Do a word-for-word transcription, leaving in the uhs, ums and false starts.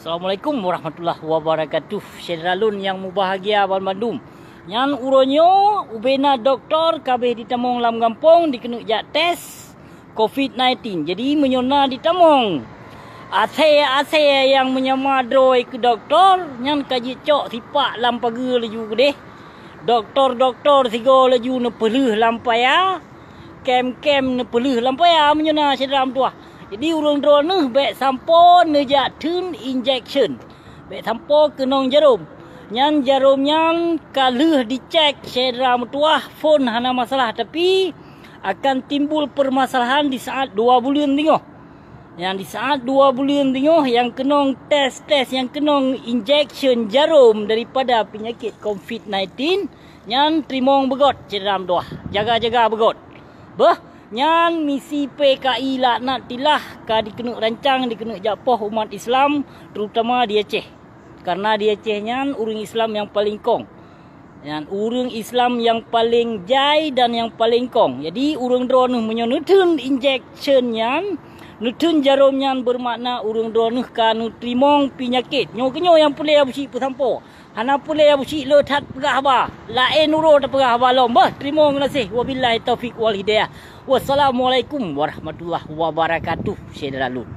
Assalamualaikum warahmatullahi wabarakatuh. Syedara lôn nyang mubahgia banmandum. Nyan uroe nyoe ubena doktor kabeh ditamong lam gampông dikeuneuk jak tes covid sembilan belas. Jadi meunyoe na ditamong asèe-asèe nyang meunyama droe keu doktor, nyan ka jicok sipak lam pageue laju keudeh. Doktor-doktor sigoe laju neupeulheueh lam paya, kem-kem neupeulheueh lam paya meunyoe na syedara meutuah. Jadi ureuëng droeneuh bèk sampoe neujak theun injection, bèk sampoe keunong jarom. Nyan jarom nyan ka lheueh dicek syedara meutuah phon hana masalah, tapi akan timbul permasalahan di saat dua buleuen teungoh. Nyang di saat dua buleuen teungoh nyang keunong tes-tes nyang keunong injection jarom daripada peunyakét covid sembilan belas, nyan teurimong beugöt syedara meutuah, jaga-jaga beugöt. Beuh, nyan misi P K I laknatillah ka dikeuneuk rancang dikeuneuk jak poh umat Islam, terutama di Aceh. Karena di Aceh nyan ureuëng Islam nyang paleng kong. Nyan ureuëng Islam nyang paleng jai dan nyang paleng kong. Jadi ureuëng droeneuh meunyoe neutheun injection nyan, neutheun jarom nyan, beumakna ureuëng droeneuh ka neuteurimong peunyakét. Nyoe keunyoe nyang peureulée Abusyik peusampoe. Hana peureulée Abusyik le that peugah haba. Laén uroe tapeugah haba lom. Beuh, teurimong gaséh. Wabillahi taufik wal hidayah. Wassalamualaikum warahmatullahi wabarakatuh. Syedara lôn.